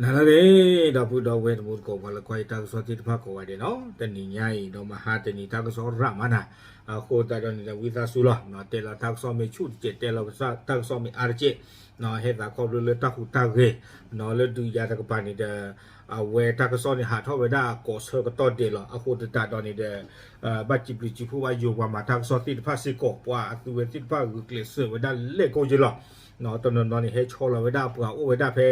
နၤလၢအဂ့ၤ ဒီပုၢ်ဒီဝဲၢ်တံၤသကိး ပှၤလၢကွၢ်ယတၢ်ကစီၣ်သ့ၣ်တဖၣ်ကိးဂၤဒဲးနီၤ, တနံၤညါအံၤ ဒီးမဟါတနံၤတၢ်ကစီၣ်ရၤမးနၤ, အဃိသတးဒီးန့ၣ်ဒီး ဝံသးစူၤလီၤ, တဲလီၤတၢ်ကစီၣ်မ့ၢ်ဆူၣ်တစဲး တဲလီၤတၢ်ကစီၣ်မ့ၢ်အါတစဲး, ဟဲသးခီဖျိလၢတၢ်ဟူးတၢ်ဂဲၤ, လၢဒုးယၤတကပၤန့ၣ်ဒီး အဝဲတၢ်ကစီၣ်န့ၣ် ဟးထီၣ်ဝဲဒၣ်ကိးဆၢကတီၢ်ဒဲးလီၤ. အဃိသတးဒီးန့ၣ်ဒီး ဘၣ်စံးဘျုးစံးဖှိၣ်ဘၣ်ယိၤပှၤမၤတၢ်ကစီၣ်သ့ၣ်တဖၣ်စ့ၢ်ကီး ပှၤအသုဝဲသ့ၣ်တဖၣ်ဂုာ်ကျဲးစၢးဝဲဒၣ်လဲၣ်ကိးက့လီၤ. တနီၤနီၤန့ၣ် ဟဲဆီလီၤဝဲဒၣ်ပှၤအိၣ်ဝဲဒၣ်ဖဲ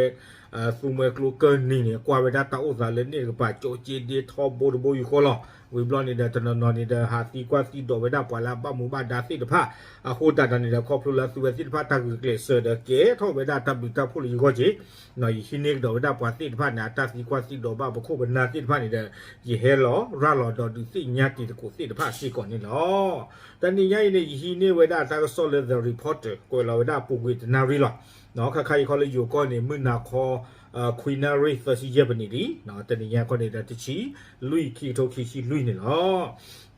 သူမှဲကျိကၢၢ်နံၤန့ၣ် ကွၢ်ဝဲဒၣ်တၢ်အိၣ်သးလၢန့ၣ်တကပၤ ကၠိက့ဒ့ထီဘိတဘိယူၢ်ဃီလီၤ. ဝံၤဘျီန့ၣ်ဒီး တနီၤနီၤန့ၣ်ဒီး ဟးသံကွၢ်သံဒိးဝဲဒၣ်ပှၤလၢအဘၣ်မူဘၣ်ဒါသ့ၣ်တဖၣ်, အဃိသတးဒီးန့ၣ်ဒီး ခီဖျိလၢအသုဝဲသ့ၣ်တဖၣ်တၢ်ဂုာ်ကျဲးစၢးဒီး ကဲထီၣ်ဝဲဒၣ်တၢ်ဘျုးတၢ်ဖှိၣ်လၢယဂီၢ်က့ၤ ယဟံးန့ၢ်ကဒီးဝဲဒၣ်ပှၤသ့ၣ်တဖၣ်န့ၣ် အတၢ်သံကွၢ်သံဒိးဘၣ်ပခိၣ်ပနၢ်သ့ၣ်တဖၣ်န့ၣ်ဒီး ယဟဲလီၤရၤလီၤဒီးဒုးသ့ၣ်ညါတံၤသကိးသ့ၣ်တဖၣ်စ့ၢ်ကီးန့ၣ်လီၤ. တနံၤညါအံၤန့ၣ် ယဟံးန့ၢ်ဝဲဒၣ်တၢ်ကစီၣ်လၢ The Reporter ကွဲးလီၤဝဲဒၣ်ပူၤကွံာ်တနၣ်ရံၣ်လီၤ. ခါခါအံၤခီလၢယိၤကီၢ်န့ၣ် မုၢ်နၤခီ ခွံနၣ်ရံၣ်သၢဆံယဲၢ်ပနံးလံ, တနံၤညါခီန့ၣ်ဒီး တဆံလွံၢ် ခံကထိခံဆံလွံၢ်န့ၣ်လီၤ.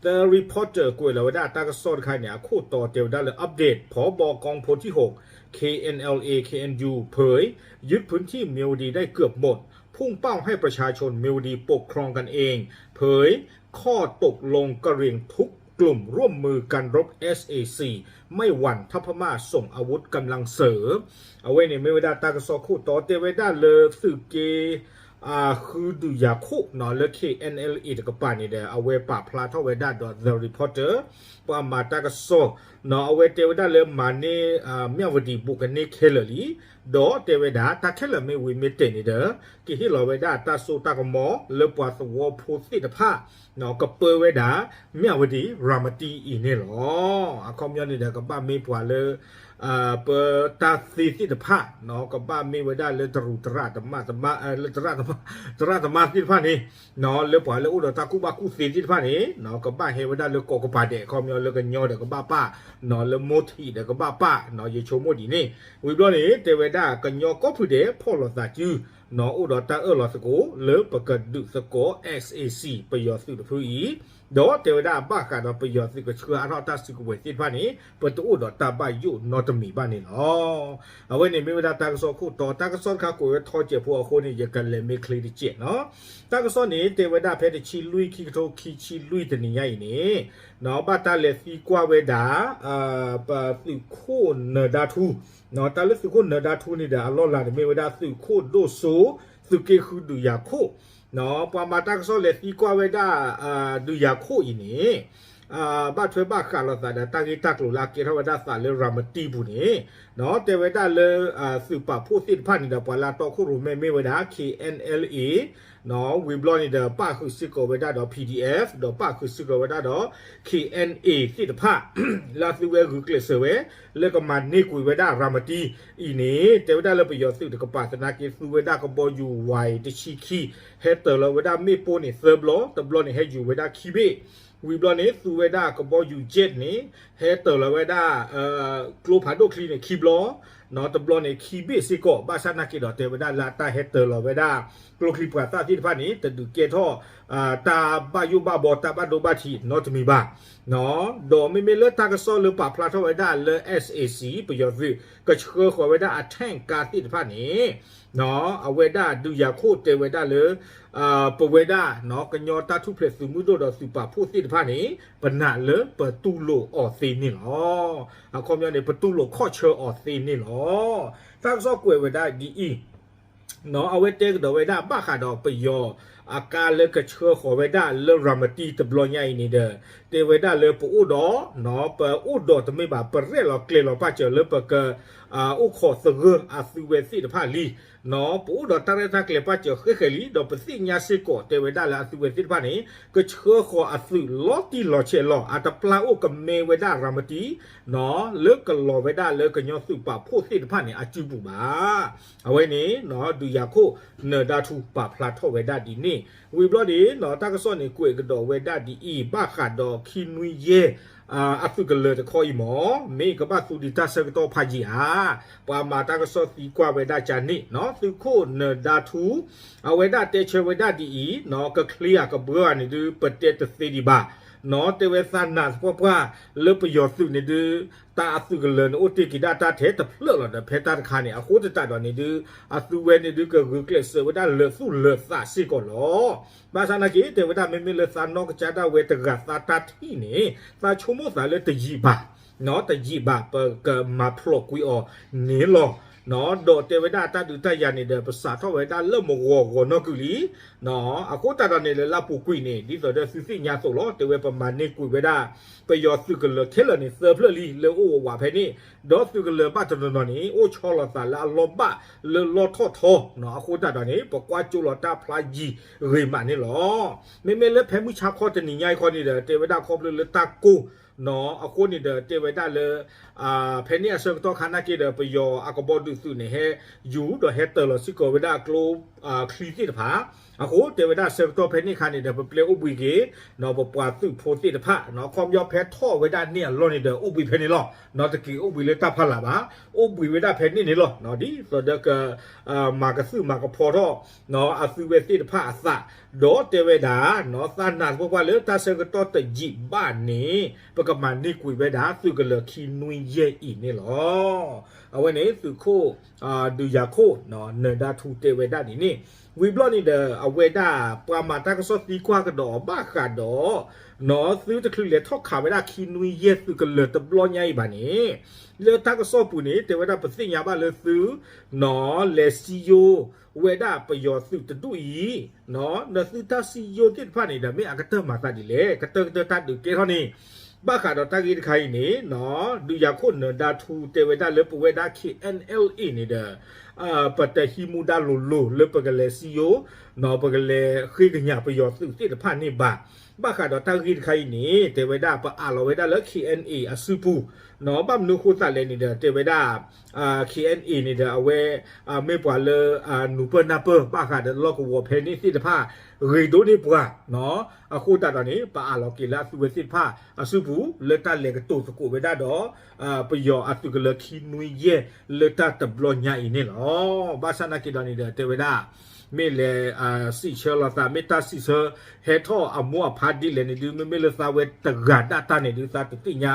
The Reporter ကွဲးလီၤဝဲဒၣ်တၢ်ကစီၣ်တခါန့ၣ် အခိၣ်တီတဲဝဲဒၣ်လၢ update ผบ.กองพลที่หก เคเอ็นแอลเอ เคเอ็นยู เผย ยึดพื้นที่เมียวดีได้เกือบหมด พุ่งเป้าให้ประชาชนเมียวดีปกครองกันเอง เผย ข้อตกลงกะเหรี่ยงทุกกลุ่มร่วมมือกันรบ เอสเอซี ไม่หวั่นถ้าพม่าส่งอาวุธกำลังเสริม အဝဲန့ၣ်မ့ၢ်ဝဲဒၣ်တၢ်ကစီၣ်ခိၣ်တီတဲဝဲဒၣ်လၢ သုးက့ ဃုဒုးယၤခိၣ်လၢ KNLA တကပၤန့ၣ်ဒီး အဝဲပာ်ဖျါထီၣ်ဝဲဒၣ်ဒီး The Reporter ပှၤမၤတၢ်ကစီၣ်, အဝဲတဲဝဲဒၣ်လၢမၤန့ၢ် မၠၣ်ဝတံၤဘူးကန့ၢ်ခဲလၢာ်လံ, ဒီးတဲဝဲဒၣ် တၢ်ခဲလၢာ်မ့ၢ်ဝံၤမ့ၢ်တဲာ်န့ၣ်ဒီး ကဟ့ၣ်လီၤဝဲဒၣ်တၢ်စိတၢ်ကမီၤလၢပှၤသဝီဖိသ့ၣ်တဖၣ် ကပၢဝဲဒၣ် မၠၣ်ဝတံၤ ရၤမတံအံၤန့ၣ်လီၤ. အခီပညီန့ၣ်ဒီး ကဘၣ်မ့ၢ်ပှၤလၢ ပတၢ်သ့သ့ၣ်တဖၣ် ကဘၣ်မ့ၢ်ဝဲဒၣ်လၢတရူးတရၣ်တမၣ် လၢတရၣ်တမၣ်သ့ၣ်တဖၣ်န့ၣ် လၢပှၤလၢအိၣ်ဒီးတၢ်ကူၣ်ဘၣ်ကူၣ်သ့သ့ၣ်တဖၣ်န့ၣ် ကဘၣ်ဟဲဝဲဒၣ်လၢကိးကပၤဒဲး အခီပညီလၢကညီဒီးကဘၣ်ပၢ် လၢမိထံးဒီးကဘၣ်ပၢ် ယဆိကမိၣ်ဒ်န့ၣ် ဝံၤဘျီန့ၣ် တဲဝဲဒၣ်ကညီကိးဖုဒဲးဖီၣ်လိာ်သးစု အိၣ်ဒီးတၢ်အၢၣ်လီၤသကိး လၢပကဒုးသကိး SAC ပယီၤသုးတဖုအံၤ ဒီးတဲဝဲဒၣ်ဘၣ်ဃးဒီးပယီၤသုးကဆှၢအါထီၣ်တၢ်စုကဝဲၤသ့ၣ်တဖၣ်န့ၣ် ပတအိၣ်ဒီးတၢ်ဘၣ်ယိၣ်နီတမံၤဘၣ်န့ၣ်လီၤ. အဝဲန့ၣ်မ့ၢ်ဝဲဒၣ်တၢ်ကစီၣ်ခိၣ်တီ တၢ်ကစီၣ်တခါကွဲးဝဲထီစဲးဖိအဃိန့ၣ် ယကလဲၤမ့ၢ်ချ့တစဲးနီၤ. တၢ်ကစီၣ်န့ၣ် တဲဝဲဒၣ်ဖဲတဆံလွံၢ် ခံကထိခံဆံလွံၢ်တနံၤညါအံၤန့ၣ် ဘၣ်တၢ်လဲၤသံကွၢ်ဝဲဒၣ် ပသုးခိၣ်နၢၤဒါထူ တၢ်လၢသုးခိၣ်နၢၤဒါထူန့ၣ်ဒီး အလီၢ်လၤန့ၣ်မ့ၢ်ဝဲဒၣ်သုးခိၣ်ဒိၣ်စိ သုးက့ဃုဒုးယၤခိၣ် ပှၤမၤတၢ်ကစီၣ်လဲၤသံကွၢ်ဝဲဒၣ် ဒုးယၤခိၣ်အံၤန့ၣ် ဘၣ်ထွဲဘၣ်ဃးလိာ်သးဒီးတၢ်ဂ့ၢ်တၢ်ကျိၤလၢအကဲထီၣ်ဝဲဒၣ်သးလၢရၤမတံပူၤန့ၣ် တဲဝဲဒၣ်လၢ သုးပာ်ဖှိၣ်သ့ၣ်တဖၣ်န့ၣ်ဒီး ပှၤလၢအတီခိၣ်ရိၣ်မဲမ့ၢ်ဝဲဒၣ် KNLA ဝံၤဘျီန့ၣ်ဒီး ပၣ်ဃုာ်စ့ၢ်ကီးဝဲဒၣ်ဒီး PDF ဒီးပၣ်ဃုာ်စ့ၢ်ကီးဝဲဒၣ်ဒီး KNA သ့ၣ်တဖၣ် လၢအသုဝဲဂုာ်ကျဲးစၢးဝဲ လၢကမၤန့ၢ်ကွံာ်ဝဲဒၣ်ရၤမတံအံၤန့ၣ် တဲဝဲဒၣ်လၢပယီၤသုးတကပၤသနာ်က့ သူဝဲဒၣ်ကဘီယူၤဝဲတဆံခံ ဟဲတၢၤလီၤဝဲဒၣ်မ့ၣ်ပိၢ်န့ၣ်သၢဘျီ တဘျီန့ၣ်ဟဲယူၤဝဲဒၣ်ခံဘ့ၣ် ဝံၤဘျီန့ၣ် သူဝဲဒၣ်ကဘီယူၤ jet န့ၣ် ဟဲတၢၤလီၤဝဲဒၣ် ကျိဖးဒိၣ်ချံန့ၣ်ခံဘျီ တဘျီန့ၣ်ခံဘ့ၣ်စ့ၢ်ကီး ဘၣ်ဆၣ်နာ်က့ဒီးတဲဝဲဒၣ်လၢအတၢ်ဟဲတၢၤလီၤဝဲဒၣ် ကျိချံပှၤသၣ်သ့ၣ်တဖၣ်န့ၣ် တဒုးကဲထီၣ် တၢ်ဘၣ်ယိၣ်ဘၣ်ဘီတၢ်ဘၣ်ဒိဘၣ်ထံးနီတမံၤဘၣ် ဒီးမ့မ့ၢ်လၢတၢ်ကစီၣ်လၢပာ်ဖျါထီၣ်ဝဲဒၣ်လၢ SAC ပယီၤသုး ကဆှၢဃီၤဝဲဒၣ်အ tank ကါသ့ၣ်တဖၣ်န့ၣ် အဝဲဒၣ်ဒုးယၤခိၣ်တဲဝဲဒၣ်လၢ ပဝဲဒၣ် ကညီတၢ်ထူၣ်ဖျဲးသုးမုၢ်ဒိၣ်ဒီးသုးပာ်ဖှိၣ်သ့ၣ်တဖၣ်န့ၣ် ပနာ်လၢပတူၢ်လိာ်အီၤသ့န့ၣ်လီၤ. အခီပညီန့ၣ် ပတူၢ်လိာ်ခီၣ်ဆၢအီၤသ့န့ၣ်လီၤ. တၢ်ကစီၣ်ကွဲးဝဲဒၣ်ဒ်အံၤ အဝဲတဲကဒီးဝဲဒၣ်ဘၣ်ဃးဒီးပယီၤအကါလၢကဆှၢဃီၤဝဲဒၣ်လၢရၤမတံတဘျီညါအံၤန့ၣ်ဒီး တဲဝဲဒၣ်လၢပအိၣ်ဒီး ပအိၣ်ဒီးတမ့ၢ်ဘၣ် ပရဲၣ်လီၤကျဲၤလီၤပာ်စၢၤလၢပက အိၣ်ခိးသဂၢၢ်အသုဝဲသ့ၣ်တဖၣ်လံ ပအိၣ်ဒီးတၢ်ရဲၣ်တၢ်ကျဲၤပာ်စၢၤဃဲဃဲလံ ဒီးပသ့ၣ်ညါစ့ၢ်ကီးတဲဝဲဒၣ်လၢအသုဝဲသ့ၣ်တဖၣ်န့ၣ် ကဆှၢဃီၤအသုးလီၤတံၢ်လီၤဆဲးလီၤ အတပျၢ်အိၣ်ကမဲဝဲဒၣ်ရၤမတံ လၢကလီၤဝဲဒၣ်လၢကညီသုးပာ်ဖှိၣ်သ့ၣ်တဖၣ်န့ၣ် အစုပူၤဘၣ်. အဝဲန့ၣ် ဒုးယၤခိၣ်နၢၤဒါထူပာ်ဖျါထီၣ်ဝဲဒၣ်ဒ်န့ၣ် ဝံၤဘျီန့ၣ် တၢ်ကစီၣ်န့ၣ်ကွဲးကဒီးဝဲဒၣ်ဒ်အံၤ ဘၣ်ဃးဒီးခံနွံယဲၢ် အသုးကလၢၤတခီအံၤမ့ၢ် မ့ၢ်ကဘၣ်သူဒံးတၢ်ဆၢကတီၢ်ဖးယံာ်ဧါ ပှၤမၤတၢ်ကစီၣ်သံကွၢ်ဝဲဒၣ်ကန့ၣ် သုးခိၣ်နၢၤဒါထူ အဝဲဒၣ်တဲဆၢဝဲဒၣ်ဒ်အံၤ ကချ့အကဘှၢအန့ၣ်ဒုး ပတဲတသ့ဒံးဘၣ် နီၢ်တဲဝဲသးနာ်သပှၢ်ပှၢ်လၢပယီၤသုးန့ၣ်ဒုး တၢ်အသုးကလၢၤန့ၣ်အိၣ်တ့ၢ်က့ၤဒၣ်တၢ်ထဲတဖျၢၣ်လီၤဒီး ဖဲတၢ်တခါန့ၣ် အဃိသတးဒီးန့ၣ်ဒုး အသုဝဲန့ၣ်ဒုးကဂုာ်ကျဲးစၢးဝဲဒၣ်လၢာ်သူၣ်လၢာ်သးစ့ၢ်ကီးလီၤ. ဘၣ်ဆၣ်နာ်က့ တဲဝဲဒၣ်မ့မ့ၢ်လၢသးနီၢ်ကစၢ်ဒၣ်ဝဲတဂၤသးတၢ်ထံၣ်န့ၣ် သးဆိကမိၣ်သးလၢတယံာ်ဘၣ် နီၢ်တယံာ်ဘၣ် ပကမၤဖျိးကွံာ်အီၤန့ၣ်လီၤ. နီၢ်ဒီးတဲဝဲဒၣ်တၢ်ဒုးတၢ်ယၤန့ၣ်ဒီး ပစးထီၣ်ဝဲဒၣ်လၢမဂီၤဂီၤနီၢ်ကုလံ နီၢ်အဃိသတးဒီးန့ၣ်ဒီး လၢအပူၤကွံာ်န့ၣ် ဒ်သိးဒီးသုသ့ၣ်ညါအသိးလီၤ တဲဝဲပမၤန့ၢ်ကွံာ်ဝဲဒၣ် ပယီၤသုးကလၢၤခဲလၢာ်န့ၣ် သၢဖျၢၣ်လံလၢအိၣ်ဝးဖဲန့ၣ် ဒီးသုးကလၢၤဘၣ်တနီၤနီၤန့ၣ် အိၣ်ဆီလီၤသးလၢအလီၢ်ဘၣ်လၢလီၢ်ထီၣ်ထီ နီၢ် အဃိသတးဒီးန့ၣ် ပကွၢ်ကၠိလီၤတၢ်ဖျါယံၤဂ့ၤမးန့ၣ်လီၤ. မ့မ့ၢ်လၢဖဲမုၢ်ဆါခီတနံၤညါအံၤခီန့ၣ်ဒီး တဲဝဲဒၣ်ခီဖျိလၢတၢ်ကိၢ် နီၢ် အဃိန့ၣ်ဒီး တဲဝဲဒၣ်လၢ ဖဲန့ၣ်အဆၢကတီၢ်ခါနာ်က့ဒီး ပယီၤအကဘီဒုးသုးန့ၣ် ဟဲယူၤဒီးဟဲတၢၤလီၤစ့ၢ်ကီးဝဲဒၣ်အကျိ ချံသ့ၣ်တဖၣ် အဃိတဲဝဲဒၣ်ဆၢကတီၢ်ဖဲန့ၣ်အခါန့ၣ်ဒီး ပပျဲအိၣ်ဘှံးက့ၤ နီၢ် ပပှၤသုးဖိသ့ၣ်တဖၣ် နီၢ် ခီပညီဖဲထီၣ်ဝဲဒၣ်န့ၣ်အလီၢ်န့ၣ်ဒီး အိၣ်ဘှံးဖဲန့ၣ်လီၤ. နီၢ် တက့ၤအိၣ်ဘှံးလၢတၢ်ဖီလာ်ဘၣ် အိၣ်ဘှံးဝဲဒၣ်ဖဲန့ၣ်န့ၣ်လီၤ. နီၢ် ဒ်သိးဒီးက မၤကသုၣ်မၤကဖီထီၣ် နီၢ် အသုဝဲသ့ၣ်တဖၣ်အသး ဒီးတဲဝဲဒၣ် နီၢ် သးနာ်သပှၢ်ပှၢ်လၢတၢ်ဆၢကတီၢ်တယံာ်ဘၣ်န့ၣ် ပကမၤန့ၢ်ကွံာ်ဝဲဒၣ်သုးကလၢၤခံနွံယဲၢ်အံၤန့ၣ်လီၤ. အဝဲန့ၣ်သုးခိၣ် ဒုးယၤခိၣ် နီၢ် နၢၤဒါထူတဲဝဲဒၣ်ဒ်န့ၣ် ဝံၤဘျီန့ၣ်ဒီး အဝဲဒၣ်ပှၤမၤတၢ်ကစီၣ်သံကွၢ်ကဒီးအီၤဘၣ်ဃးဒီး နီၢ် သုတချုးလဲၤထီၣ်ခးဝဲဒၣ်ခံနွံယဲၢ်သုးကလၢၤတဘျီညါအံၤဘၣ်န့ၣ် လၢတၢ်ကစီၣ်ပူၤန့ၣ် တဲဝဲဒၣ်ပသ့ၣ်ညါဘၣ်လၢသု နီၢ် လဲၤစံယိဝဲဒၣ်ပယီၤသုးတဒူၣ်အံၤ နီၢ် နသုတၢ်စံယိသ့ၣ်တဖၣ်န့ၣ်ဒီး မ့ၢ်အကတၢၢ်မၤသးဒ်လဲၣ် ကတၢၢ်ကတၢၢ်တၢ်ဒုးကဲထီၣ်န့ၣ် ဘၣ်ဃးဒီးတၢ်ဂ့ၢ်တခါအံၤန့ၣ် နီၢ် ဒုးယၤခိၣ်နၢၤဒါထူတဲဝဲဒၣ်လၢပဝဲဒၣ် K N L A န့ၣ်ဒီး ပတဟံးမူဒါလိၤလိၤလၢပကလဲၤစံယိ နီၢ် ပကလဲၤဃ့ကညးပယီၤသုးသ့ၣ်တဖၣ်န့ၣ်ဘၣ်. ဘၣ်ဃးဒီးတၢ်ဂ့ၢ်တခါအံၤန့ၣ် တဲဝဲဒၣ်ပအးလီၤဝဲဒၣ်လၢ K N A အစုပူၤ နီၢ် ဘၣ်မနုၤဃိသးလဲၣ်န့ၣ်ဒီး တဲဝဲဒၣ် K N A န့ၣ်ဒီး အဝဲ မ့ၢ်ပှၤလၢ နူၤပၢၢ်နၢ်ပၢၢ်ဘၣ်ဃးဒီးလီၢ်ကဝီၤဖဲန့ၣ်သ့ၣ်တဖၣ် ဂ့ၤဒိၣ်န့ၢ်ပှၤ နီၢ် အဃိသတးဒီးန့ၣ် ပအးလီၤက့ၤလၢအသုဝဲသ့ၣ်တဖၣ်အစုပူၤ လၢတၢ်လဲၤကတိၤသကိးဝဲဒၣ်ဒီး ပယီၤအသုးကလၢၤခံနွံယဲၢ်လၢတၢ်တဘျီညါအံၤန့ၣ်လီၤ. ဘၣ်ဆၣ်နာ်က့ဒီးန့ၣ်ဒီး တဲဝဲဒၣ် မ့ၢ်လဲၤ စံးဆၢလီၤသး မ့ၢ်တၢ်စံးဆၢ ဟဲထီၣ်အမိၢ်အဖါဒ်လဲၣ်န့ၣ်ဒုး မ့မ့ၢ်လၢသးဝဲတဂၤဒၣ်တၢ်န့ၣ်ဒုး သးတသ့ၣ်ညါ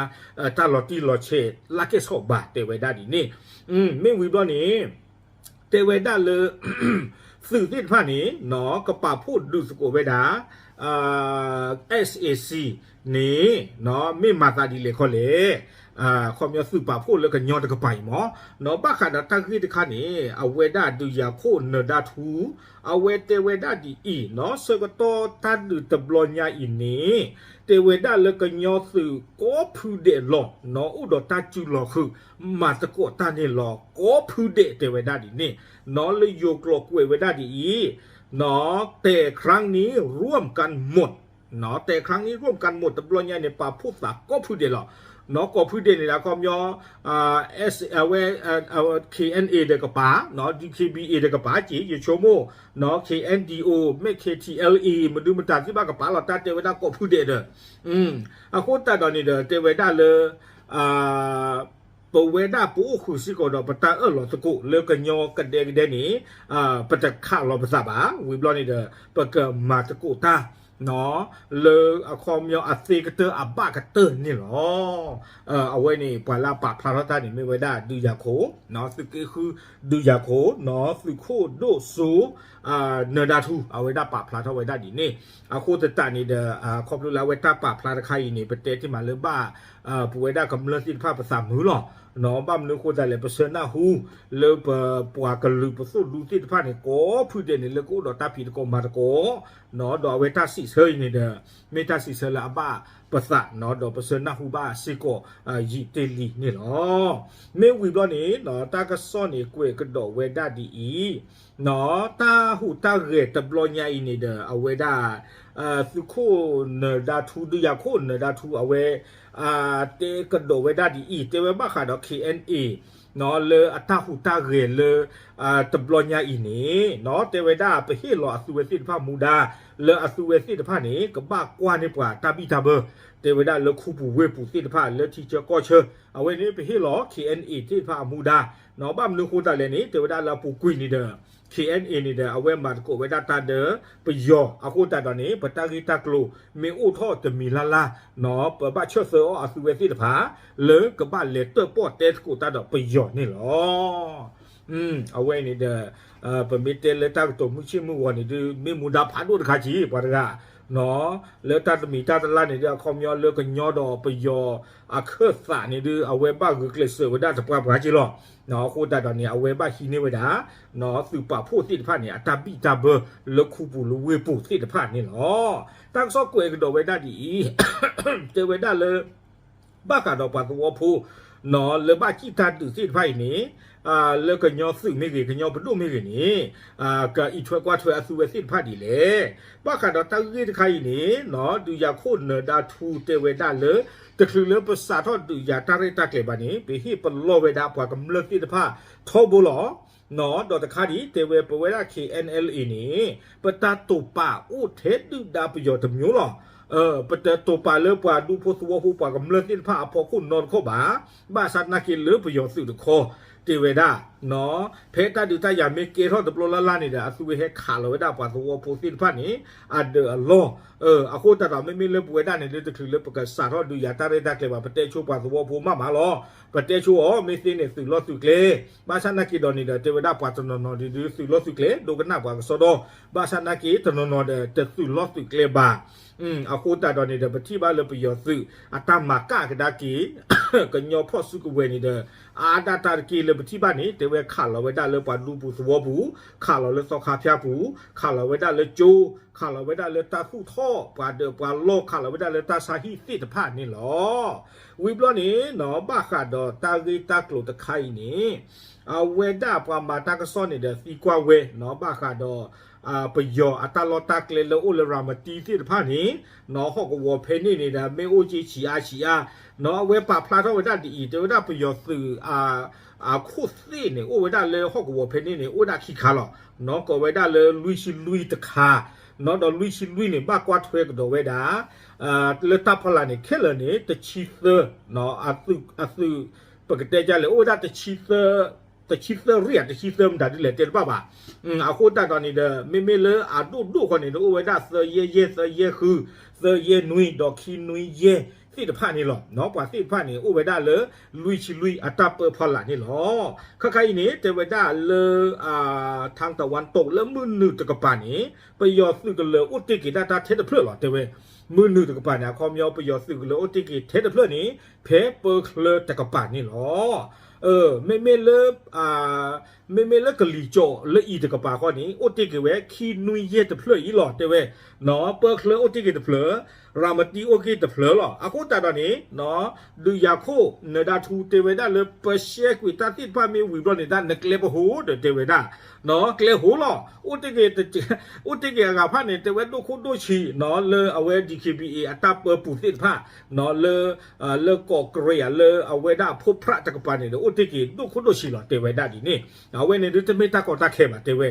တၢ်လီၤတံၢ်လီၤဆဲးလၢကဲဆိးဘၣ် တဲဝဲဒၣ်ဒ်န့ၣ် မ့ၢ်ဝံၤဘျီန့ၣ် တဲဝဲဒၣ်လၢ သုးသ့ၣ်တဖၣ်န့ၣ် နီၢ် ကပာ်ဖှိၣ်ဒုးသကိးဝဲဒၣ် S A C န့ၣ် နီၢ် မ့ၢ်မၤသးဒ်လဲၣ်ခီလဲၣ် ခီပညီသုးပာ်ဖှိၣ်လၢကညီတကပၤအံၤမ့ၢ် နီၢ် ဘၣ်ဃးဒီးတၢ်ဂ့ၢ်တခါန့ၣ် အဝဲဒၣ်ဒုးယၤခိၣ်နၢၤဒါထူ အဝဲတဲဝဲဒၣ်ဒ်အံၤ နီၢ် ဆၢကတီၢ်တၢ်ဒုးတဘျီညါအံၤန့ၣ် တဲဝဲဒၣ်လၢကညီသုးကိးဖုဒဲးလီၤ နီၢ် အိၣ်ဒီးတၢ်စုလီၤဃုာ် မၤသကိးတၢ်န့ၣ်လီၤ ကိးဖုဒဲးတဲဝဲဒၣ်ဒ်န့ၣ် နီၢ် လၢယိၤကျိာ်ကွဲးဝဲဒၣ်ဒ်အံၤ နီၢ် แต่ครั้งนี้ร่วมกันหมด နီၢ် แต่ครั้งนี้ร่วมกันหมด တဘျီညါန့ၣ် ပာ်ဖှိၣ်သးကိးဖုဒဲးလီၤ နီၢ် ကိးဖုဒဲးန့ၣ်ဒီး ခီပညီ အဝဲ K N A ဒီးကပၤ နီၢ် D K B A ဒီးကပၤက့ၤ ယဆိကမိၣ် နီၢ် K N D O မ့ၢ် K T L A မဒုမတၤသ့ၣ်တဖၣ်ကပၤလီၤ တၢ်တဲဝဲဒၣ်ကိးဖုဒဲးဒီး အဃိသတးဒီးန့ၣ်ဒီး တဲဝဲဒၣ်လၢ ပဝဲဒၣ်ပအိၣ်ဃုာ်စ့ၢ်ကီးဒီးပတၢ်အၢၣ်လီၤသကိးလၢကညီကဒဲကဒဲန့ၣ် ပတခးလီၤပသးဘၣ် ဝံၤဘျီန့ၣ်ဒီး ပကမၤသကိးတၢ် နီၢ် လၢအခီပညီအသ့ကတၢၢ်အဘၣ်ကတၢၢ်န့ၣ်လီၤ. အဝဲန့ၣ် ပှၤလၢအပာ်ဖျါထီၣ်တၢ်န့ၣ် မ့ၢ်ဝဲဒၣ်ဒုးယၤခိၣ် နီၢ် သုးက့ဃုဒုးယၤခိၣ် နီၢ် သုးခိၣ်ဒိၣ်စိ နၢၤဒါထူ အဝဲဒၣ်ပာ်ဖျါထီၣ်ဝဲဒၣ်ဒ်န့ၣ် အဃိသတးန့ၣ်ဒီး ခီဖျိလၢအဝဲတၢ်ပာ်ဖျါတခါအံၤန့ၣ် ပတဲတ့ၢ်မးလၢဘၣ် ပဝဲဒၣ်ကမျၢၢ်သ့ၣ်တဖၣ်ပသးမုာ်လီၤ နီၢ် ဘၣ်မနုၤဃိသတးလဲၣ် ပဆၢနၢ်ဟူ လၢပပှၤကလုာ်ပသိၣ်ဒူသ့ၣ်တဖၣ်န့ၣ် ကိးဖုဒဲးန့ၣ် လၢကအိၣ်ဒီးတၢ်ဖံးသကိးမၤသကိး နီၢ် ဒီးအဝဲတၢ်စံးဆၢအံၤန့ၣ်ဒီး မ့ၢ်တၢ်စံးဆၢလၢအဘၣ်ပသး နီၢ် ဒီးပဆၢနၢ်ဟူဘၣ်စ့ၢ်ကီး ယံာ်တ့ၢ်လံန့ၣ်လီၤ. မ့ၢ်ဝံၤဘျီန့ၣ် နီၢ် တၢ်ကစီၣ်န့ၣ်ကွဲးကဒီးဝဲဒၣ်ဒ်အံၤ နီၢ် တၢ်ဟူးတၢ်ဂဲၤတဘျီညါအံၤန့ၣ်ဒီး အဝဲဒၣ် သုးခိၣ်နၢၤဒါထူ ဒုးယၤခိၣ်နၢၤဒါထူ အဝဲ တဲကဒီးဝဲဒၣ်ဒ်အံၤ, တဲဝဲဘၣ်ဃးဒီး KNA လၢအတၢ်ဟူးတၢ်ဂဲၤလၢ တဘျီညါအံၤန့ၣ် တဲဝဲဒၣ်ပဟ့ၣ်လီၤအသုဝဲသ့ၣ်တဖၣ်မူဒါ လၢအသုဝဲသ့ၣ်တဖၣ်န့ၣ် ကဘၣ်ကွၢ်န့ၢ်ပှၤတၢ်ဘံၣ်တၢ်ဘၢ, တဲဝဲဒၣ်လၢခူပူၤဝ့ၢ်ပူၤသ့ၣ်တဖၣ်လၢထံဆၢကီၢ်ဆၢ, အဝဲန့ၣ်ပဟ့ၣ်လီၤ KNA သ့ၣ်တဖၣ်အမူဒါ, ဘၣ်မနုၤအဃိသတးလဲၣ်န့ၣ် တဲဝဲဒၣ်လၢအပူၤကွံာ်န့ၣ်ဒီး KNA န့ၣ်ဒီး အဝဲမၤသကိးဝဲဒၣ်တၢ်ဒီးပယီၤအဃိသတးဒီးန့ၣ် ပတၢ်ဂ့ၢ်တၢ်ကျိၤမ့ၢ်အိၣ်ထီၣ်တမံၤလၢ်လၢ် ပဘၣ်ဆၢသၢအီၤအသုဝဲသ့ၣ်တဖၣ် လၢကဘၣ်လဲၤတၢၣ်ပီၣ်တဲသကိးတၢ်ဒီးပယီၤန့ၣ်လီၤ. အဝဲန့ၣ်ဒီး ပမ့ၢ်တဲလၢတၢ်ကတိၤမုၢ်ဆ့ၣ်မုၢ်ဂီၤန့ၣ်ဒုး မ့ၢ်မူဒါဖးဒိၣ်တခါက့ၤ ပှၤတဂၤ လၢတၢ်တမံၤတၢ်တလၢ်န့ၣ်ဒုး အခီပညီလၢကညီဒီးပယီၤအခၢၣ်သးန့ၣ်ဒုး အဝဲဘၣ်ဂုာ်ကျဲးစၢးဝဲဒၣ်တပှၢ်ပှၢ်က့ၤလီၤ. အဃိသတးဒီးန့ၣ် အဝဲဘၣ်ဟံးန့ၢ်ဝဲဒၣ် သုးပာ်ဖှိၣ်သ့ၣ်တဖၣ်န့ၣ် အတၢ်ဘံၣ်တၢ်ဘၢလၢခူပူၤလၢဝ့ၢ်ပူၤသ့ၣ်တဖၣ်န့ၣ်လီၤ. တၢ်ကစီၣ်ကွဲးကဒီးဝဲဒၣ်ဒ်အံၤ, တဲဝဲဒၣ်လၢ ဘၣ်ဃးဒီးပှၤသဝီဖိ လၢဘၣ်စံၣ်တၢ်ဒုးသ့ၣ်တဖၣ်အံၤန့ၣ် လၢကညီသုးမ့ၢ်ဂ့ၤ ကညီပဒိၣ်မ့ၢ်ဂ့ၤန့ၣ် ကအံးထွဲကွၢ်ထွဲအသုဝဲသ့ၣ်တဖၣ်ဒ်လဲၣ်. ဘၣ်ဃးဒီးတၢ်ဂ့ၢ်တခါအံၤန့ၣ် ဒုးယၤခိၣ်နၢၤဒါထူတဲဝဲဒၣ်လၢ တချုးလၢပစးထီၣ်ဒုးယၤတၢ်ရဲၣ်တၢ်ကျဲၤဘၣ်န့ၣ် ပဟ့ၣ်ပလီၢ်ဝဲဒၣ်ပှၤကမျၢၢ်သ့ၣ်တဖၣ်ထီဘိလီၤ. ဒီးတခါဒ်အံၤ တဲဝဲပဝဲဒၣ် KNLA န့ၣ် ပတၢ်တိာ်ပာ်အိၣ်ထဲဒုၣ်ဒါပယီၤတမျိုးလီၤ. ပတတိာ်ပာ်လၢပှၤဒူဖိသဝီဖိပှၤကမျၢၢ်သ့ၣ်တဖၣ်အဖီခိၣ်နီတခီၣ်ဘၣ်. ဘၣ်ဆၣ်သနာ်က့လၢပယီၤသုးတခီ တဲဝဲဒၣ် ဖဲတၢ်ဒုးတၢ်ယၤမ့ၢ်ကဲထီၣ်တဘျီလၢ်လၢ်န့ၣ်ဒီး အသုဝဲဟဲခးလီၤဝဲဒၣ်ပှၤသဝီဖိသ့ၣ်တဖၣ်န့ၣ် အဒၢးအလီၢ် အဃိသတးဒီး မ့မ့ၢ်လၢပဝဲဒၣ်န့ၣ်ဒုး တချုးလၢပကစးထီၣ်ဒုးယၤတၢ်ရဲၣ်တၢ်ကျဲၤဘၣ် ပတဲဆိပှၤသဝီဖိမးမးလီၤ. ပတဲဆိအီၤ မ့ၢ်သ့န့ၣ်သုးလီၢ်သုးကျဲ, ဘၣ်ဆၣ်သနာ်က့ဒီးန့ၣ်ဒီး တဲဝဲဒၣ်ပှၤတနီၤနီၤဒုး သုးလီၢ်သုးကျဲ ဒိကနၣ်ပှၤကစီဒီ, ဘၣ်ဆၣ်သနာ်က့တနီၤနီၤဒီး တသုးလီၢ်သုးကျဲဘၣ်. အဃိသတးဒီးန့ၣ်ဒီး ပထံၣ်ဘၣ်လၢပယီၤသုး အတၢ်မၤကၣ်ကဒါက့ၤ ကညီဖီၣ်စုကဝဲၤန့ၣ်ဒီး အါဒၣ်တၢ်တက့ၢ်လၢပထံၣ်ဘၣ်န့ၣ် တဲဝဲခးလီၤဝဲဒၣ်လၢပှၤဒူပူၤသဝီပူၤ, ခးလီၤလၢသီခါဖၠၣ်ပူၤ, ခးလီၤဝဲဒၣ်လၢကၠိ, ခးလီၤဝဲဒၣ်လၢတၢ်သူၣ်ထီၣ်ပှၤဒၢးပှၤလီၢ်, ခးလီၤဝဲဒၣ်လၢတၢ်ဆါဟံၣ်သ့ၣ်တဖၣ်န့ၣ်လီၤ. ဝံၤဘျီန့ၣ်နီၤ ဘၣ်ဃးဒီးတၢ်ဂ့ၢ်တၢ်ကျိၤတခါအံၤန့ၣ် အဝဲဒၣ်ပှၤမၤတၢ်ကစီၣ်န့ၣ်ဒီးသံကွၢ်ဝဲနီၤ ဘၣ်ဃးဒီး ပယီၤအတၢ်လီၢ်တၢ်ကျဲလၢအိၣ်လၢရၤမတံသ့ၣ်တဖၣ်န့ၣ်နီၤ ဟီၣ်ကဝီၤဖဲန့ၣ်န့ၣ်ဒီး မ့ၢ်အိၣ်က့ဆံးအါဆံးအါနီၤ အဝဲပာ်ဖျါထီၣ်ဝဲဒၣ်ဒ်အံၤ တဲဝဲဒၣ်ပယီၤသုး အခိၣ်သ့ၣ်န့ၣ် အိၣ်ဝဲဒၣ်လၢဟီၣ်ကဝီၤဖဲန့ၣ်န့ၣ် အိၣ်ဒၣ်ခံခါလီၤ. နီၤ ကိးဝဲဒၣ်လၢလွံၢ်ဆံလွံၢ်တခါ နီၤ ဒီးလွံၢ်ဆံလွံၢ်န့ၣ် ဘၣ်ကွၢ်ထွဲကဒီးဝဲဒၣ် လၢတၢ်ဖီလာ်န့ၣ် ခဲလၢာ်န့ၣ် တဆံသၢ အသုး ပကတဲဒ်လဲၣ် အိၣ်ဝဲဒၣ် တဆံသၢရံၣ်ဧါ တဆံသၢမတၤဒ်လဲၣ်တဲတဘၣ်ဘၣ်. အဃိသတးဒီးန့ၣ်ဒီး မ့မ့ၢ်လၢအဒိၣ်ဒိၣ်ဃီန့ၣ်ဒီး အိၣ်ဝဲဒၣ်သၢယဲၢ်ယဲၢ် သၢယဲၢ်ဃု သၢယဲၢ်နွံဒီးခံနွံယဲၢ်သ့ၣ်တဖၣ်န့ၣ်လီၤ. ပှၤသ့ၣ်တဖၣ်န့ၣ် အိၣ်ဝဲဒၣ်လၢလွံၢ်ဆံလွံၢ်အတၢ်ပၢဖီလာ်န့ၣ်လီၤ. ခဲခါအံၤန့ၣ် တဲဝဲဒၣ်လၢ ထၣ်တဝၣ်တိး လၢမုၢ်နုာ်တကပၤန့ၣ် ပယီၤသုးကလၢၤအိၣ်တ့ၢ်က့ၤဒၣ်တၢ်ထဲတဖျၢၣ်လီၤ တဲဝဲ. မုၢ်နုာ်တကပၤန့ၣ် အခီပညီ ပယီၤသုးကလၢၤအိၣ်တ့ၢ်က့ၤထဲတဖျၢၣ်န့ၣ် ဖဲပၢချၢတကပၤန့ၣ်လီၤ. မ့မ့ၢ်လၢ မ့မ့ၢ်လၢကလံၤကၠီၣ်လၢအံၤတကပၤဃီန့ၣ် အိၣ်တ့ၢ်က့ၤဝဲခံနွံယဲၢ်တဖျၢၣ်အံၤလီၤ တဲဝဲ. ပၢချၢအိၣ်တ့ၢ်က့ၤတဖျၢၣ်, ရၤမတံအိၣ်က့ၤတဖျၢၣ်လီၤ. အဃိသတးဒီးန့ၣ် ဒုးယၤခိၣ်နၢၤဒါထူတဲဝဲဒၣ်လၢ ပရှဲကွံာ်တၢ်သ့ၣ်တဖၣ်မ့ၢ်ဝံၤဘျီန့ၣ် တၢ်နကျဲပဟိဒီးတဲဝဲဒၣ် ကျဲဟိလီၤ. အိၣ်တ့ၢ်က့ၤ အိၣ်တ့ၢ်က့ၤအဂၤဖၣ်န့ၣ် တဲဝဲဒိၣ်ခိၣ်ဒိၣ်ဆံးနီၤ လၢအဝဲ DKBA အတၢ်ပၢပူၤသ့ၣ်တဖၣ်နီၤ လၢ လၢကီးကရ့ၣ်ဧါ လၢအဝဲဒၣ်အဖိဖြၣ်တကပၤန့ၣ်ဒီး အိၣ်တ့ၢ်က့ၤဒိၣ်ခိၣ်ဒိၣ်ဆံးလီၤ တဲဝဲဒၣ်ဒ်န့ၣ်. အဝဲန့ၣ်ဒုးတမ့ၢ်တၢ်ကီတၢ်ခဲဘၣ် တဲဝဲ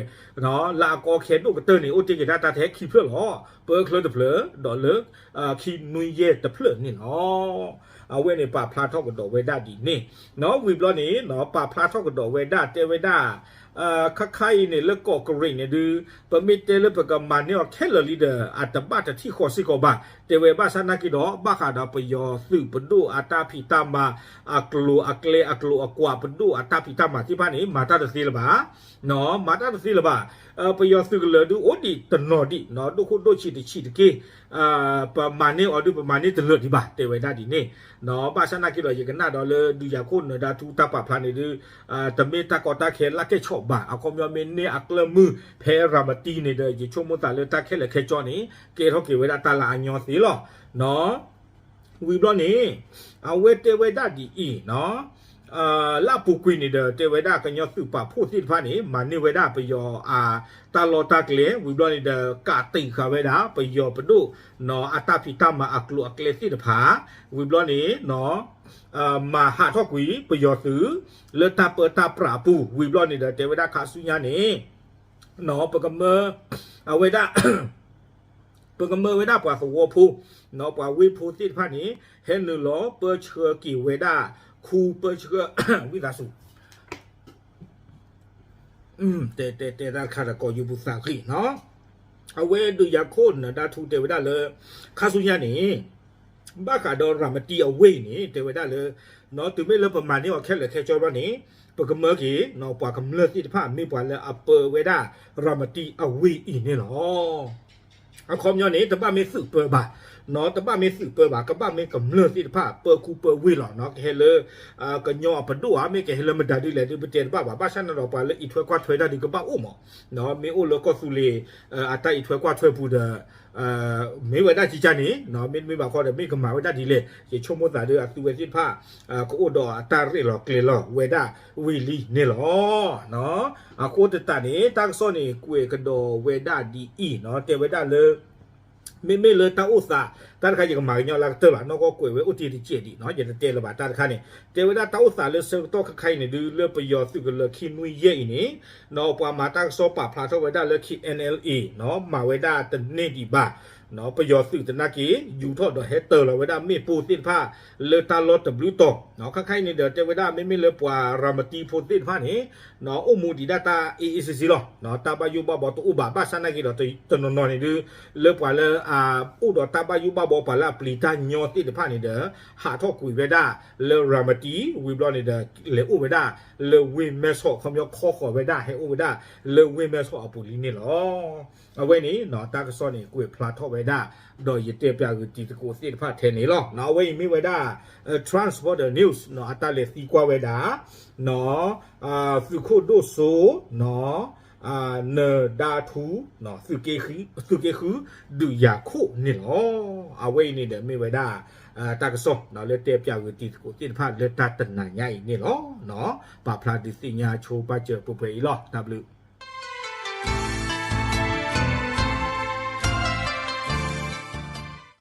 လၢအကီခဲဒိၣ်ကတၢၢ်န့ၣ် အိၣ်တ့ၢ်က့ၤဒၣ်တၢ်ထဲခံဖျၢၣ်လီၤ. ပၢချၢတဖျၢၣ် ဒီးလၢ ခံနွံယဲၢ်တဖျၢၣ်န့ၣ်လီၤ. အဝဲန့ၣ်ပာ်ဖျါထီၣ်ကဒီးဝဲဒၣ်ဒ်န့ၣ်နီၤ ဝံၤဘျီန့ၣ်နီၤ ပာ်ဖျါထီၣ်ကဒီးဝဲဒၣ် တဲဝဲဒၣ် ခါခါအံၤန့ၣ် လၢကီးကရ့ၣ်န့ၣ်ဒုး ပမ့ၢ်တဲလၢပကမၤန့ၢ်အီၤခဲလၢာ်လံဒီး အတဘၣ်တထံၣ်ဃီၤစ့ၢ်ကီးဘၣ် တဲဝဲ ဘၣ်ဆၣ်သနာ်က့ဒီး ဘၣ်ဃးဒီးပယီၤသုးပဒိၣ်အတၢ်ဖံးတၢ်မၤ အကျိၤအကျဲအကျိၤအကွာ် ပဒိၣ်အတၢ်ဖံးတၢ်မၤသ့ၣ်တဖၣ်န့ၣ် မၤတၢ်တသ့လၢၤဘၣ် မၤတၢ်တသ့လၢၤဘၣ်. ပယီၤသုးကလၢၤဒုးအိၣ်ဒံးတနီၤဒံး ဒိၣ်ခိၣ်ဒိၣ်ဆံးတဆံးတက့ၢ် ပမၤန့ၢ်အီၤဒုး ပမၤန့ၢ်တလၢာ်ဒံးဘၣ် တဲဝဲဒၣ်ဒ်န့ၣ်. ဘၣ်ဆၣ်သနာ်က့ဒီး ယကနၣ်ဒီးလၢဒုးယၤခိၣ်နၢၤဒါထူတၢ်ပာ်ဖျါန့ၣ်ဒုး တမ့ၢ်တၢ်ကီတၢ်ခဲလၢ်ကဲၣ်ဆိးဘၣ် အခီပညီမ့ၢ်န့ၢ်အကျၢၢ်မုၢ် ဖဲရၤမတံန့ၣ်ဒီး ယဆိကမိၣ်သးလၢတၢ်ခဲလၢာ်ခဲဆ့န့ၣ် ကဲထီၣ်က့ၤဝဲဒၣ်တၢ်လၢအညီသ့လီၤ. ဝံၤဘျီန့ၣ် အဝဲတဲဝဲဒၣ်ဒ်အံၤနီၤ လၢအပူၤကွံာ်န့ၣ်ဒီး တဲဝဲဒၣ်ကညီသုးပာ်ဖှိၣ်သ့ၣ်တဖၣ်န့ၣ် မၤန့ၢ်ဝဲဒၣ်ပယီၤအတၢ်လီၢ်တၢ်ကျဲ ဝံၤဘျီန့ၣ်ဒီး ကးတံာ်ဃာ်ဝဲဒၣ် ပယီၤပဒိၣ် အတၢ်ဖံးတၢ်မၤအကျိၤအကျဲသ့ၣ်တဖၣ် ဝံၤဘျီန့ၣ် မၤဟးထီၣ်ကွံာ်ပယီၤသုး လၢတၢ်ပၢတၢ်ပြးအပူၤ ဝံၤဘျီန့ၣ်ဒီး တဲဝဲဒၣ်ခါဆူညါန့ၣ် ပကမၢ အဝဲဒၣ် ပကမၢဝဲဒၣ်ပှၤသဝီဖိ ပှၤဝ့ၢ်ဖိသ့ၣ်တဖၣ်န့ၣ် ဟဲနုာ်လီၤပၢဆှၢက့ၤဝဲဒၣ် ခူပၢဆှၢ ဝံသးစူၤ တဲတဲတဲတၢ်တခါဒီး ကိးယူၤပူၤသးဂ့ၢ်နီၤ အဝဲဒုးယၤခိၣ်နၢၤဒါထူတဲဝဲဒၣ်လၢ ခါဆူညါန့ၣ် ဘၣ်ဃးဒီးရၤမတံအဝ့ၢ်အံၤန့ၣ် တဲဝဲဒၣ်လၢ တုၤမ့ၢ်လၢပမၤန့ၢ်အီၤခဲလၢာ်ခဲဆ့ဘျီန့ၣ် ပကမၢက့ၤ ပှၤကမျၢၢ်သ့ၣ်တဖၣ် မ့ၢ်ပှၤလၢအပၢဝဲဒၣ် ရၤမတံအဝ့ၢ်အံၤန့ၣ်လီၤ. အခီပညီန့ၣ် တဘၣ်မ့ၢ်သုးပၢဘၣ်, တဘၣ်မ့ၢ်သုးပၢဘၣ်, ကဘၣ်မ့ၢ်ကမျၢၢ်သ့ၣ်တဖၣ် ပၢခူပၢဝ့ၢ်လီၤ. ကဟဲလၢ ကညီအပဒိၣ်ဧါ, မ့ၢ်ကဟဲလၢမတၤဒ်လဲၣ်ဒုး ပတဲတဘၣ်ဘၣ်. ဘၣ်ဆၣ်န့ၣ်ဒီး ပှၤလၢအံးထွဲကွၢ်ထွဲတၢ်ဒုးကဘၣ်အိၣ်မး, မ့ၢ်အိၣ်လၢကီၢ်သူလ့ၤ အတၢ်အံးထွဲကွၢ်ထွဲပူၤဒီး မ့ၢ်ဝဲဒၣ်ကကန့ၣ် မ့တမ့ၢ်ဘၣ်ဃီဒီး မ့ၢ်ကမၤဝဲဒၣ်ဒ်လဲၣ်, ယဆိကမိၣ်သးဒီး အသုဝဲသ့ၣ်တဖၣ် ကအိၣ်ဒီးအတၢ်ရဲၣ်လီၤကျဲၤလီၤဝဲဒၣ်ဝံၤလံန့ၣ်လီၤ. အဃိသတးန့ၣ် တၢ်ကစီၣ်န့ၣ် ကွဲးကဒီးဝဲဒၣ်ဒ်အံၤ, တဲဝဲဒၣ်လၢ မ့မ့ၢ်လၢတၢ်အိၣ်သး တၢ်တခါယကမၤကညီလၢကတၢၢ်ဘၣ်, နီၢ်ကီၢ်ကွဲးဝဲအိၣ်တ့ၢ်တစဲးဒံး, ယတတဲလၢၤဘၣ်တၢ်တခါန့ၣ်, တဲဝဲဒၣ်တၢ်အိၣ်သးလၢဆၢကတီၢ်ခဲခါအံၤန့ၣ်ဒုး လၢပယီၤသုးကလၢၤခံနွံယဲၢ်အံၤန့ၣ် ပှၤမၤတၢ်ကစီၣ်ပာ်ဖျါထီၣ်ဝဲဒၣ်လၢ K N L A မၤဝဲဒၣ်တန့ၢ်ဒံးဘၣ်, ပယီၤသုးသနာ်က့ ယူၤထီၣ်ဒီးဟဲတၢၤလီၤဝဲဒၣ်မ့ၣ်ပိၢ်သ့ၣ်တဖၣ် လၢတၢ်လီၢ်တဘျုးတီၤ, ခဲခါအံၤန့ၣ်ဒီး တဲဝဲဒၣ်မ့မ့ၢ်လၢပှၤရၤမတံဖိသ့ၣ်တဖၣ်န့ၣ် အိၣ်မူဒံးဒၣ်တၢ်အ့ၣ်အ့ၣ်စ့စ့လီၤ. တၢ်ဘၣ်ယိၣ်ဘၣ်ဘီတအိၣ်ဘၣ်, ဘၣ်ဆၣ်သနာ်က့ဒီး တနီၤနီၤန့ၣ်ဒုး လၢပှၤလၢအအိၣ်ဒီးတၢ်ဘၣ်ယိၣ်ဘၣ်ဘီ ပှၤလၢအပျံၤတၢ်ညီသ့ၣ်တဖၣ်န့ၣ်ဒီး ဟးထီၣ်ကွံာ်ဝဲဒၣ်လၢရၤမတံ ဝံၤဘျီန့ၣ်ဒီး လဲၤအိၣ်ဝဲဒၣ်လၢဝ့ၢ်မဲၢ်ဆီး, ခီပညီခီဃီၤဝဲဒၣ် ဟဲအိၣ်ဝဲဒၣ်လၢဝ့ၢ်မဲၢ်ဆီးအပူၤလံန့ၣ်လီၤ. အဝဲန့ၣ် တၢ်ကစီၣ်န့ၣ် ကွဲးဖျါထီၣ်ဝဲဒၣ် ဒီးယတဲပၠးဂုာ်တံၤသကိးသ့ၣ်တဖၣ်ထဲန့ၣ်လီၤ. အဝဲအံၤမ့ၢ်ဝဲဒၣ် Transformer News အတၢ်လဲၤသံကွၢ်ဝဲဒၣ် သုးခိၣ်ဒိၣ်စိ နၢၤဒါထူ သုးက့ဃု ဒုးယၤခိၣ်န့ၣ်လီၤ. အဝဲအံၤန့ၣ်ဒီးမ့ၢ်ဝဲဒၣ် တၢ်ကစီၣ်လၢတဲပၠးဂုာ်တံၤသကိးသ့ၣ်တဖၣ် လၢတၢ်တနၤညါအံၤန့ၣ်လီၤ. ပာ်ဖျါဒုးသ့ၣ်ညါဆိပာ်စၢၤပှဲၤပှဲၤအံၤလီၤ. တၢ်ဘျုး